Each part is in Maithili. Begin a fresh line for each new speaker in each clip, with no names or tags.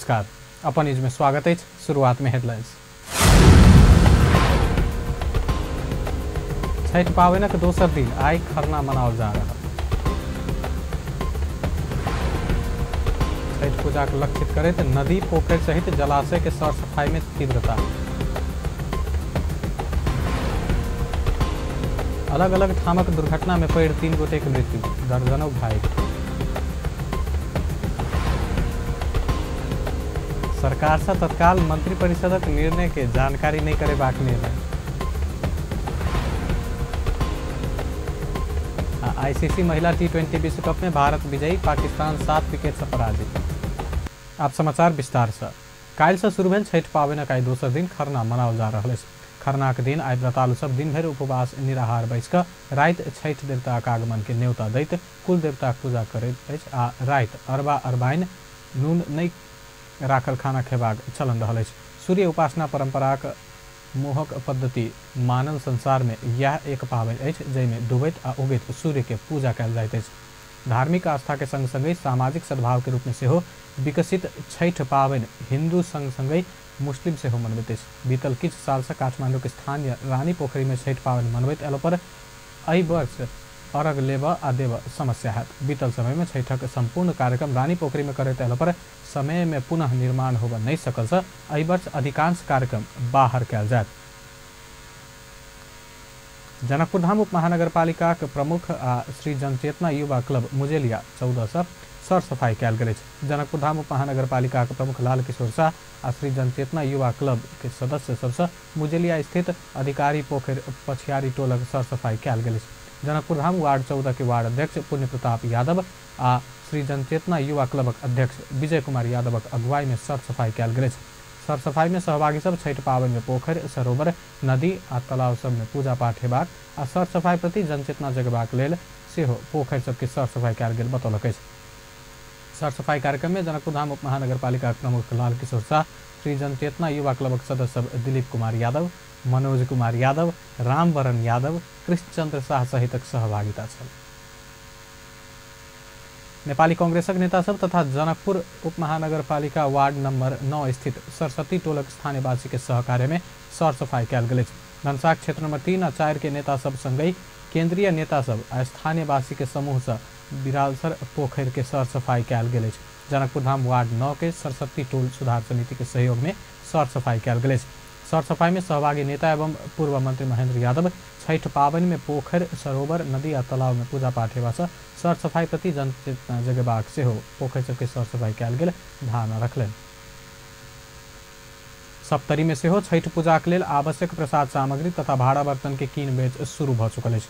नमस्कार, अपन न्यूज में स्वागत है। शुरुआत में हेडलाइंस। छठ पावनक दोसर दिन आइ खरना मनाओल जा रहा। छठ पूजा के लक्षित करैत नदी पोखरि सहित जलाशय के सर सफाई में तीव्रता। अलग अलग ठामक दुर्घटना में पड़ि 3 गोटे के मृत्यु, दर्जनों घायल। सरकार से तत्काल मंत्रिपरिषदक निर्णय के जानकारी नहीं करेबाक निर्णय। आईसीसी महिला टी20 विश्व कप में भारत विजयी, पाकिस्तान 7 विकेट से पराजित। आप समाचार विस्तार से। काल्हि से शुरू भेल छठि पाबनिक आइ दोसर दिन खरना मनाओल जा रहल अछि। खरनाक दिन आइ व्रतालु सब दिन भरि उपवास निराहार बैस कऽ राति छठि देवताक आगमन के न्योता दैत कुल देवताक पूजा करैत अछि आ राति अरबा अरबाइन नून नहि राखल खाना खेबाक चलन रहल अछि। सूर्य उपासना परंपराक मोहक पद्धति मानल संसार में यह एक पाबनि अछि जाहिमे डूबैत आ उगैत सूर्य के पूजा कयल जाइत अछि। धार्मिक आस्था के संग संगहि सामाजिक सद्भाव के रूप में सेहो विकसित छठि पाबनि हिंदू संग संगहि मुस्लिम सेहो मनबैत अछि। बीतल किछु साल से काठमांडू के स्थानीय रानी पोखरि में छठि पाबनि मनबैत अयला पर एहि वर्ष अर्घ लेबऽ आ देबऽ समस्या हैत। बीतल समय में छठिक संपूर्ण कार्यक्रम रानी पोखरि में करैत अयला पर समय में पुनः निर्माण होबऽ नहीं सकल से एहि वर्ष अधिकांश कार्यक्रम बाहर कयल जायत। जनकपुरधाम उप महानगरपालिकाक प्रमुख आ श्री जनचेतना युवा क्लब मुजेलिया 14 से सर सफाई कयल गेल अछि। जनकपुरधाम उप महानगरपालिकाक प्रमुख लाल किशोर शाह आ श्री जनचेतना युवा क्लब के सदस्य सबसँ मुजेलिया स्थित अधिकारी पोखरि पछियारी टोलक सर सफाई कयल गेल अछि। जनकपुरधाम वार्ड 14 के वार्ड अध्यक्ष पुण्य प्रताप यादव आ श्री जनचेतना युवा क्लबक अध्यक्ष विजय कुमार यादवक अगुवाई में सर सफाई कयल गेल अछि। सर सफाई में सहभागी सब छठि पाबनि में पोखरि, सरोवर, नदी आ तालाब सब में पूजा पाठ हेबाक आ सर सफाई प्रति जनचेतना जगेबाक लेल सेहो पोखरि सबके सर सफाई कयल गेल बतौलक अछि। सर सफाई कार्यक्रम में जनकपुरधाम उप महानगरपालिका प्रमुख लाल किशोर शाह, श्री जनचेतना युवा क्लबक सदस्य सब दिलीप कुमार यादव, मनोज कुमार यादव, रामवरण यादव, कृष्णचंद्र शाह सहितक सहभागिता छल। नेपाली कांग्रेसक नेता सब तथा जनकपुर उप महानगरपालिका वार्ड नंबर 9 स्थित सरस्वती टोलक स्थानीयवासी के सहकार्य में सर सफाई कयल गेल अछि। धनसाक क्षेत्र नंबर 3 आ 4 के नेता सब संगहि केंद्रीय नेता सब आ स्थानीयवासी के समूह से बिरालसर पोखरि के सर सफाई कयल गेल अछि। जनकपुरधाम वार्ड 9 के सरस्वती टोल सुधार समिति के सहयोग में सर सफाई कयल गेल अछि। सर सफाई में सहभागी नेता एवं पूर्व मंत्री महेंद्र यादव छठि पाबनि में पोखरि, सरोवर, नदी आ तालाब में पूजा पाठ हेबा से सर सफाई प्रति जनचेतना जगेबाक सेहो पोखरि सबके सर सफाई कयल गेल धारणा रखलनि। सप्तरी में सेहो छठि पूजाक लेल आवश्यक प्रसाद सामग्री तथा भाड़ा बर्तन के कीन बेच शुरू भऽ चुकल अछि।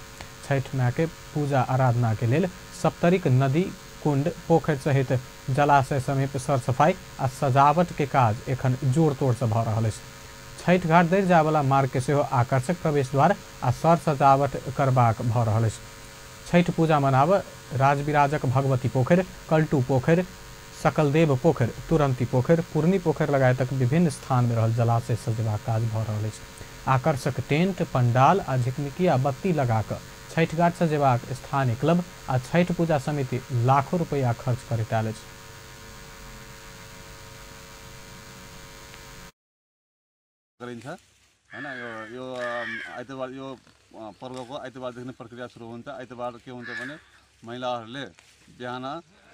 छठि माय के पूजा आराधना के लेल सप्तरीक नदी, कुंड, पोखरि सहित जलाशय समीप सर सफाई आ सजावट के काज एखन जोर तोड़ से भऽ रहल अछि। छठि घाट धरि जायवला मार्ग के सेहो आकर्षक प्रवेश द्वार आ सर सजावट करबाक भऽ रहल अछि। छठि पूजा मनाबऽ राजविराजक भगवती पोखरि, कल्टू पोखरि, सकलदेव पोखरि, तुरंती पोखरि, पूर्णी पोखरि लगायतक विभिन्न स्थान में रहल जलाशय सजेबाक काज भऽ रहल अछि। आकर्षक टेंट, पंडाल आ झिकमिकिया बत्ती लगा कऽ छठि घाट सजेबाक स्थानीय क्लब आ छठि पूजा समिति लाखों रुपैया खर्च करैत आयल अछि।
गरिन्छ हैन। यो आइतबार यो पर्वको आइतबारदेखि नै प्रक्रिया सुरु हुन्छ। आइतबार के हुन्छ भने महिलाहरूले बिहान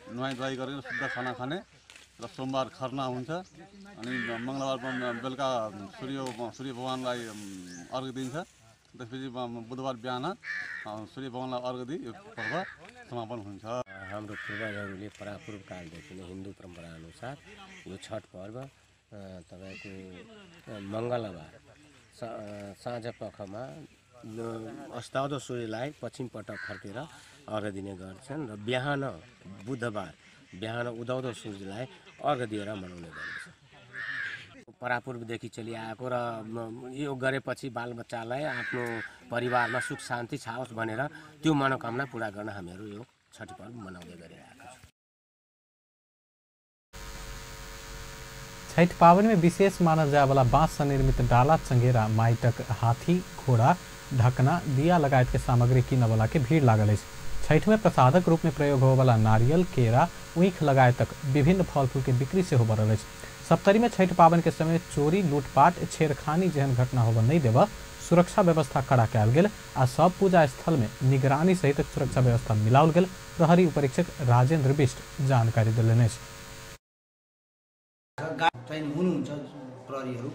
नुहाई धुवाई गरेर शुद्ध खाना खाने र सोमबार खरना हुन्छ अनि मङ्गलबार बेलुका सूर्य भगवानलाई अर्घ दिन्छ। त्यसपछि बुधबार बिहान सूर्य भगवानलाई अर्घ दिई यो पर्व समापन हुन्छ।
हाम्रो पूर्वजहरूले परापूर्व कालदेखि नै हिन्दू परम्परा अनुसार यो छठ पर्व तपाईको मङ्गलबार साँझ पखमा अस्ताउँदो सूर्यलाई पश्चिमपल्ट फर्केर अर्घ दिने गर्छन् र बिहान बुधबार बिहान उदाउँदो सूर्यलाई अर्घ दिएर मनाउने गर्दछ। परापूर्वदेखि चलिआएको र यो गरेपछि बालबच्चालाई आफ्नो परिवारमा सुख शान्ति छाओस् भनेर त्यो मनोकामना पुरा गर्न हामीहरू यो छठ पर्व मनाउँदै गरिरहेका छौँ।
छठि पाबनि में विशेष मानल जायवला बाँस से निर्मित डाला, चंगेरा, माइटक हाथी, घोड़ा, ढकना, दिया लगायत के सामग्री कीनऽ के भीड़ लागल अछि। छठि में प्रसादक रूप में प्रयोग होवला नारियल, केरा, ऊख लगायतक विभिन्न फल फूल के बिक्री सेहो बढ़ल अछि। सप्तरी में छठि पाबनि के समय चोरी, लूटपाट, छेड़खानी जेहन घटना होबय नहि देबऽ सुरक्षा व्यवस्था कड़ा कयल गेल आ सब पूजा स्थल में निगरानी सहित सुरक्षा व्यवस्था मिलाओल गेल प्रहरी उपरीक्षक राजेंद्र बिष्ट जानकारी देलनि अछि।
हुनुहुन्छ प्रहरीहरू,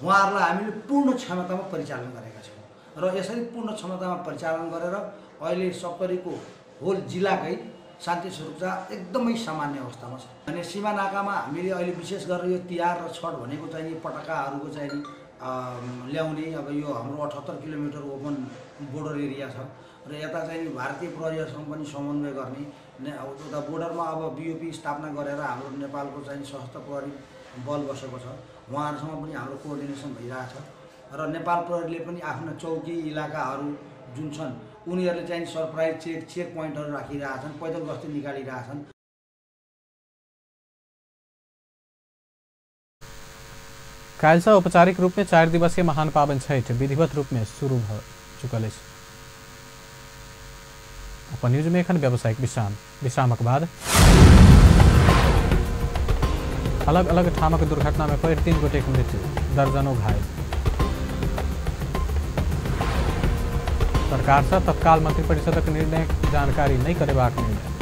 उहाँहरूलाई हामीले पूर्ण क्षमतामा परिचालन गरेका छौँ र यसरी पूर्ण क्षमतामा परिचालन गरेर अहिले सप्तरीको होल जिल्लाकै शान्ति सुरक्षा एकदमै सामान्य अवस्थामा छ। अनि सीमा नाकामा हामीले अहिले विशेष गरेर यो तिहार र छठ भनेको चाहिँ पटकाहरूको चाहिँ ल्याउने, अब यो हाम्रो 78 किलोमिटर ओपन बोर्डर एरिया छ र यता चाहिँ भारतीय प्रहरीहरूसँग पनि समन्वय गर्ने, उता बोर्डरमा अब बिओपी स्थापना गरेर हाम्रो नेपालको चाहिँ सशस्त्र प्रहरी बल बसेको छ, उहाँहरूसँग पनि हाम्रो कोअर्डिनेसन भइरहेछ र नेपाल प्रहरीले पनि आफ्ना चौकी इलाकाहरू जुन छन् उनीहरूले चाहिँ सरप्राइज चेक पोइन्टहरू राखिरहेछन्, पैदल गस्ती निकालिरहेछन्।
काल्हि औपचारिक रूप में 4 दिवसीय महान पावन छठि विधिवत रूप में शुरू भ चुकल अछि। अपन न्यूज में एखन व्यावसायिक विश्राम, विश्रामक बाद अलग अलग ठामक दुर्घटना में पड़ि 3 गोटेक मृत्यु, दर्जनों घायल। सरकार से तत्काल मंत्रिपरिषदक निर्णय जानकारी नहीं करेबाक निर्णय।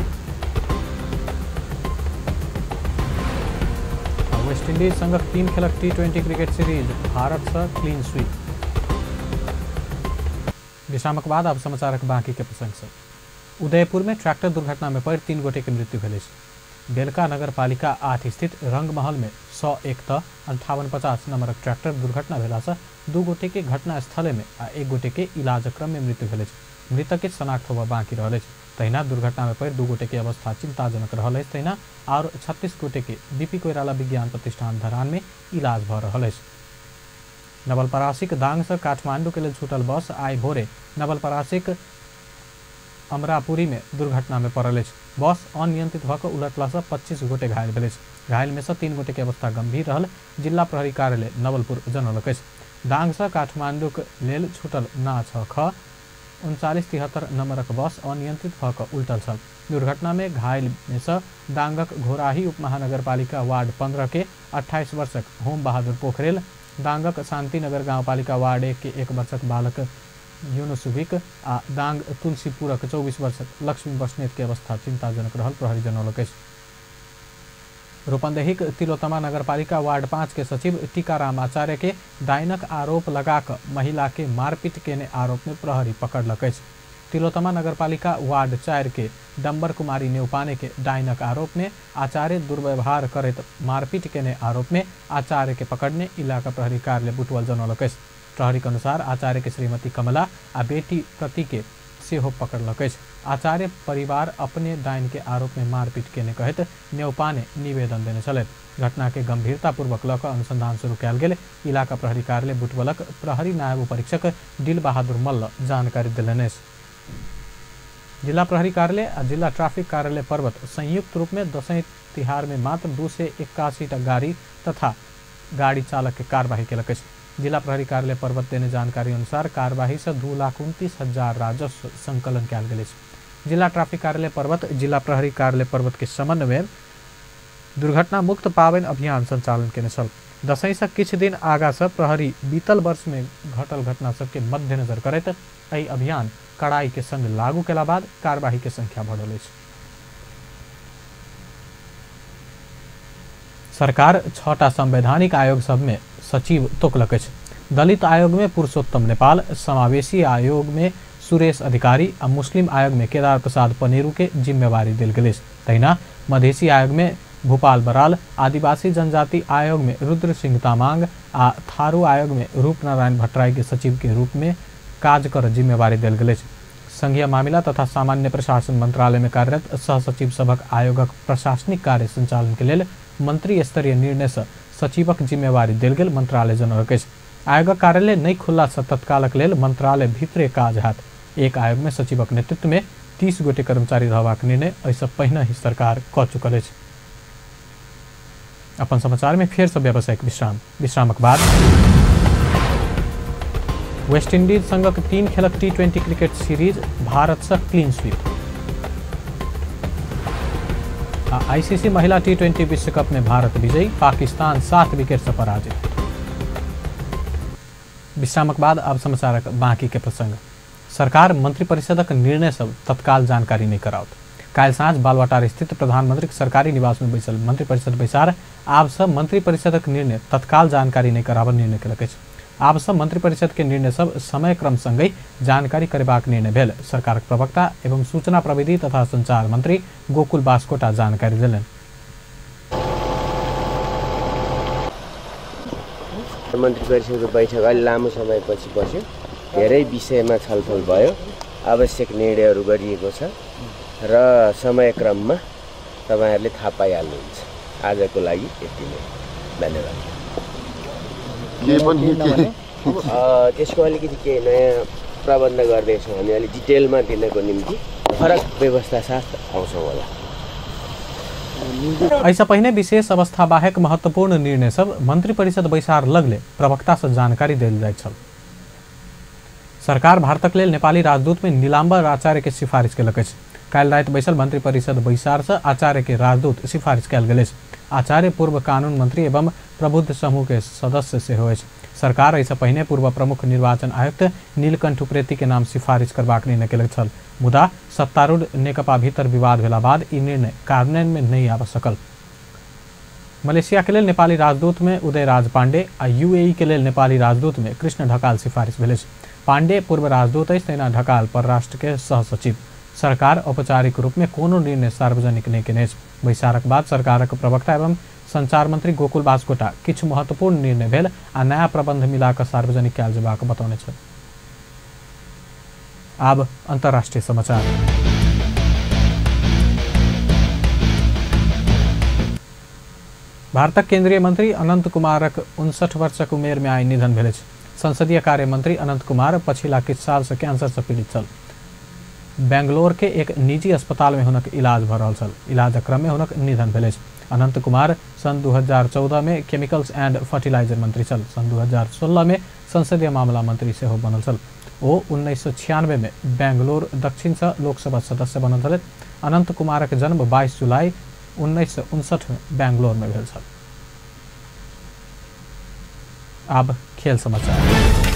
वेस्ट इंडीज संगक 3 खेलक T20 cricket series Bharat से क्लीन स्वीप। विश्रामक बाद अब समाचारक बाकी के प्रसंग से। उदयपुर में ट्रैक्टर दुर्घटना में पड़ि 3 गोटे के मृत्यु भेल अछि। बेलका नगरपालिका 8 स्थित रंगमहल में 101 त 5850 नंबरक ट्रैक्टर दुर्घटना भेला से 2 गोटे के घटनास्थले में आ 1 गोटे के इलाज क्रम में मृत्यु भेल अछि। मृतक के शनाख्त होबय बाकी रहल अछि। तहिना दुर्घटना में पड़ि 2 गोटे के अवस्था चिंताजनक रहल अछि। तहिना और 36 गोटे के बीपी कोइराला विज्ञान प्रतिष्ठान धरान में इलाज भऽ रहल अछि। नवलपरासीक दांग से काठमांडू के लेल छूटल बस आइ भोरे नवलपरासीक अमरापुरी में दुर्घटना में पड़ल अछि। बस अनियंत्रित भऽ कऽ उलटला से 25 गोटे घायल भेल अछि। घायल में से 3 गोटे के अवस्था गंभीर रहल जिला प्रहरी कार्यालय नवलपुर जनौलक अछि। दांग से काठमांडूक लेल छूटल ना 6 ख 3973 नंबरक बस अनियंत्रित भऽ कऽ उलटल छल। दुर्घटना में घायल में से दांगक घोराही उपमहानगरपालिका वार्ड 15 के 28 वर्षक होम बहादुर पोखरेल, दांगक शांतिनगर गाउँपालिका वार्ड 1 के 1 वर्षक बालक यूनुस विक आ दांग तुलसीपुरक 24 वर्षक लक्ष्मी बस्नेत के अवस्था चिंताजनक रहल प्रहरी जनौलक अछि। रूपन्देहीक तिलोत्तमा नगरपालिका वार्ड 5 के सचिव टीकाराम आचार्य के दाइनक आरोप लगाक महिला के मारपीट केने आरोप में प्रहरी पकड़लक अछि। तिलोत्तमा नगरपालिका वार्ड 4 के डम्बर कुमारी नेउपाने के डाइनक आरोप में आचार्य दुर्व्यवहार करैत मारपीट केने आरोप में आचार्य के पकड़ने इलाका प्रहरी कार्यालय बुटवल जनौलक अछि। प्रहरी के अनुसार आचार्य के श्रीमती कमला आ बेटी प्रति के सेहो पकड़लक अछि। आचार्य परिवार अपने डाइन के आरोप में मारपीट केने कहैत नेउपाने निवेदन देने छलथि। घटना के गंभीरतापूर्वक लऽ कऽ अनुसंधान शुरू कयल गेल इलाका प्रहरी कार्यालय बुटवलक प्रहरी नायब उपरीक्षक दिल बहादुर मल्ल जानकारी देलनि अछि। जिला प्रहरी कार्यालय आ जिला ट्रैफिक कार्यालय पर्वत संयुक्त रूप में दसैं तिहार में मात्र 281 टा गाड़ी तथा गाड़ी चालक के कार्यवाही केलक अछि। जिला प्रहरी कार्यालय पर्वत देने जानकारी अनुसार कार्यवाही से 2,29,000 राजस्व संकलन कयल गेल अछि। जिला ट्रैफिक कार्यालय पर्वत जिला प्रहरी कार्यालय पर्वत के समन्वय दुर्घटना मुक्त पावन अभियान संचालन केने छल। दसैं से किछु दिन आगा से प्रहरी बीतल वर्ष में घटल घटना सबके मद्देनजर करैत एहि अभियान कड़ाई के संग लागू केला बाद कार्यवाही के संख्या बढ़ल अछि। सरकार 6टा संवैधानिक आयोग सब में सचिव तोकलक अछि। दलित आयोग में पुरुषोत्तम नेपाल, समावेशी आयोग में सुरेश अधिकारी आ मुस्लिम आयोग में केदार प्रसाद पनेरू के जिम्मेवारी देल गेल अछि। तहिना मधेसी आयोग में भूपाल बराल, आदिवासी जनजाति आयोग में रुद्र सिंह तामांग आ थारू आयोग में रूपनारायण भट्टराई के सचिव के रूप में काज कर जिम्मेवारी देल गेल अछि। संघीय मामिला तथा सामान्य प्रशासन मंत्रालय में कार्यरत सहसचिव सभक आयोगक प्रशासनिक कार्य संचालन के लेल मंत्री स्तरीय निर्णय से सचिवक जिम्मेवारी देल गेल मंत्रालय जनौलक अछि। आयोगक कार्यालय नहि खुलला से तत्कालक लेल मंत्रालय भीतरे काज हैत। एक आयोग में सचिवक नेतृत्व में 30 गोटे कर्मचारी रहबाक निर्णय एहिसँ पहिने ही सरकार कऽ चुकल अछि। अपन समाचार में फेर से व्यावसायिक विश्राम, विश्रामक बाद वेस्ट इंडीज संगक 3 खेलक T20 cricket series Bharat से क्लीन स्वीप। आईसीसी महिला टी20 विश्व कप में भारत विजयी, पाकिस्तान 7 विकेट से पराजित। विश्रामक बाद अब समाचारक बाकी के प्रसंग। सरकार मंत्रिपरिषदक निर्णय सब तत्काल जानकारी नहीं कराओत। काल्हि साँझ बालवाटार स्थित प्रधानमंत्री सरकारी निवास में बैसल मंत्रिपरिषद बैसार आब सब मंत्रिपरिषदक निर्णय तत्काल जानकारी नहीं कराबऽ निर्णय केलक अछि। आब सब मंत्रिपरिषद के निर्णय सब समय क्रम संगहि जानकारी करेबाक निर्णय भेल। सरकारक प्रवक्ता एवं सूचना प्रविधि तथा संचार मंत्री गोकुल बास्कोटा जानकारी देलनि।
मन्त्रिपरिषदको बैठक अलि लामो समयपछि बस्यो, धेरै विषयमा छलफल भयो, आवश्यक निर्णयहरू गरिएको छ र समयक्रममा तपाईहरुले थाहा पाइहाल्नुहुन्छ। आजको लागि यति नै, धन्यवाद। त्यसको अलिकति केही नयाँ प्रबन्ध गर्दैछौँ हामी, अलिक डिटेलमा दिनको निम्ति फरक व्यवस्था साथ आउँछौँ होला।
ऐसा पहिने विशेष अवस्था बाहेक महत्वपूर्ण निर्णय सब मंत्रिपरिषद बैसार लगले प्रवक्ता से जानकारी देल जाइत छल। सरकार भारतक लेल नेपाली राजदूत में नीलाम्बर आचार्य के सिफारिश केलक अछि। काल्हि राति बैसल मंत्रिपरिषद बैसार से आचार्य के राजदूत सिफारिश कयल गेल अछि। आचार्य पूर्व कानून मंत्री एवं प्रबुद्ध समूह के सदस्य सेहो अछि। सरकार एहिसँ पहिने पूर्व प्रमुख निर्वाचन आयुक्त नीलकंठ उप्रेती के नाम सिफारिश करबाक निर्णय केलक छल, मुदा सत्तारूढ़ नेकपा भीतर विवाद भेला बाद ई निर्णय कार्यान्वयन में नहीं आबि सकल। मलेशिया के लेल नेपाली राजदूत में उदयराज पांडे आ यूएई के लेल नेपाली राजदूत में कृष्ण ढकाल सिफारिश भेल अछि। पांडे पूर्व राजदूत अछि, तहिना ढकाल परराष्ट्र के सहसचिव। सरकार औपचारिक रूप में कोनो निर्णय सार्वजनिक नहीं केने अछि। बैसारक बाद सरकारक प्रवक्ता एवं संचार मंत्री गोकुल बास्कोटा किछु महत्वपूर्ण निर्णय भेल आ नया प्रबंध मिलाकऽ सार्वजनिक कयल जेबाक बतौने छल। आब अंतर्राष्ट्रीय समाचार। भारतक केंद्रीय मंत्री अनंत कुमारक 59 वर्षक उमेर में आइ निधन भेल अछि। संसदीय कार्य मंत्री अनंत कुमार पछिला किछु साल से कैंसर से पीड़ित छल। बेंगलोर के एक निजी अस्पताल में हुनक इलाज भऽ रहल छल। इलाजक क्रम में हुनक निधन भेल अछि। अनंत कुमार सन 2014 में केमिकल्स एंड फर्टिलाइजर मंत्री छल। सन 2016 में संसदीय मामला मंत्री सेहो बनल छल। ओ 1996 में बेंगलोर दक्षिण से लोकसभा सदस्य बनल छलथि। अनंत कुमारक जन्म 22 जुलाई 1959 में बेंगलोर में भेल छल। आब खेल समाचार।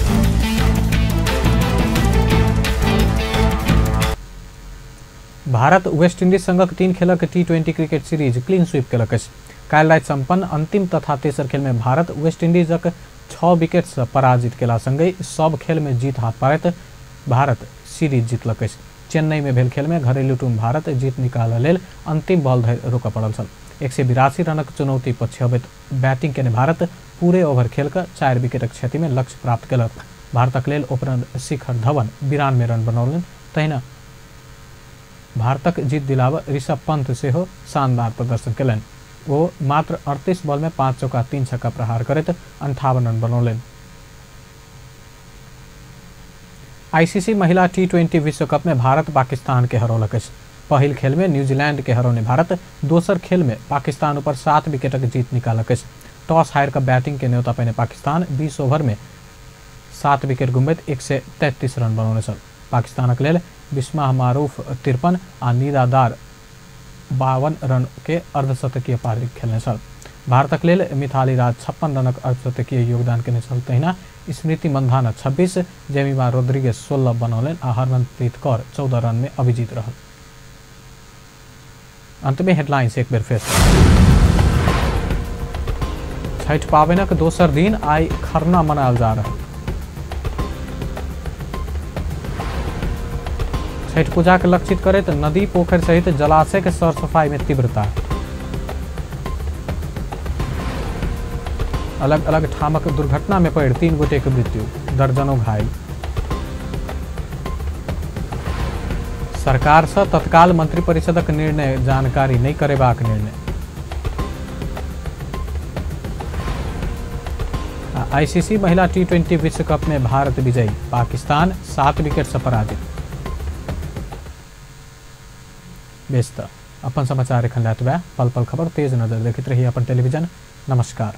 भारत वेस्ट इंडीज संगक 3 खेलक टी20 क्रिकेट सीरीज क्लीन स्वीप केलक अछि। काल्हि राति सम्पन्न अंतिम तथा तेसर खेल में भारत वेस्ट इंडीजक 6 विकेट से पराजित केला संगहि सब खेल में जीत हाथ पारैत भारत सीरीज जीतलक अछि। चेन्नई में भेल खेल में घरेलू टीम भारत जीत निकालऽ लेल अंतिम बॉल धरि रोकऽ पड़ल छल। 182 रनक चुनौती पछियबैत बैटिंग केने भारत पूरे ओवर खेल कऽ 4 विकेटक क्षति में लक्ष्य प्राप्त केलक। भारतक लेल ओपनर शिखर धवन 92 रन बनौलनि, तहिना भारतक जीत दिलाबऽ ऋषभ पंत सेहो शानदार प्रदर्शन केलनि। ओ मात्र 38 बॉल में 5 चौका 3 छक्का प्रहार करैत 58 रन बनौलनि। आईसीसी महिला टी20 विश्व कप में भारत पाकिस्तान के हरौलक अछि। पहिल खेल में न्यूजीलैंड के हरौने भारत दोसर खेल में पाकिस्तान ऊपर 7 विकेटक जीत निकालक अछि। टॉस हारि कऽ बैटिंग के न्योता पहिने पाकिस्तान 20 ओवर में 7 विकेट गुमबैत 133 रन बनौने छल। पाकिस्तानक लेल बिस्माह मारूफ 53 आ निदादार 52 रन के अर्धशतकीय पारी खेलने छल। भारतक लेल मिथाली राज 56 रनक अर्धशतकीय योगदान केने छल, तहिना स्मृति मंधाना 26, जेमिमा रोड्रिगेज 16 बनौलनि आ हरमनप्रीत कौर 14 रन में अभिजीत रहल। अंत में हेडलाइंस एक बेर फेर। छठि पाबनिक दोसर दिन आइ खरना मनायल जा रहल। छठि पूजा के लक्षित करैत नदी पोखरि सहित जलाशय के सर सफाई में तीव्रता। अलग अलग ठामक दुर्घटना में पड़ि 3 गोटे के मृत्यु, दर्जनों घायल। सरकार से तत्काल मंत्रिपरिषदक निर्णय जानकारी नहीं करेबाक निर्णय। आईसीसी महिला टी20 विश्व कप में भारत विजयी, पाकिस्तान 7 विकेट से पराजित। बेस त अपन समाचार एखन एतबे। पल पल खबर तेज नजर देखैत रही अपन टेलीविजन। नमस्कार।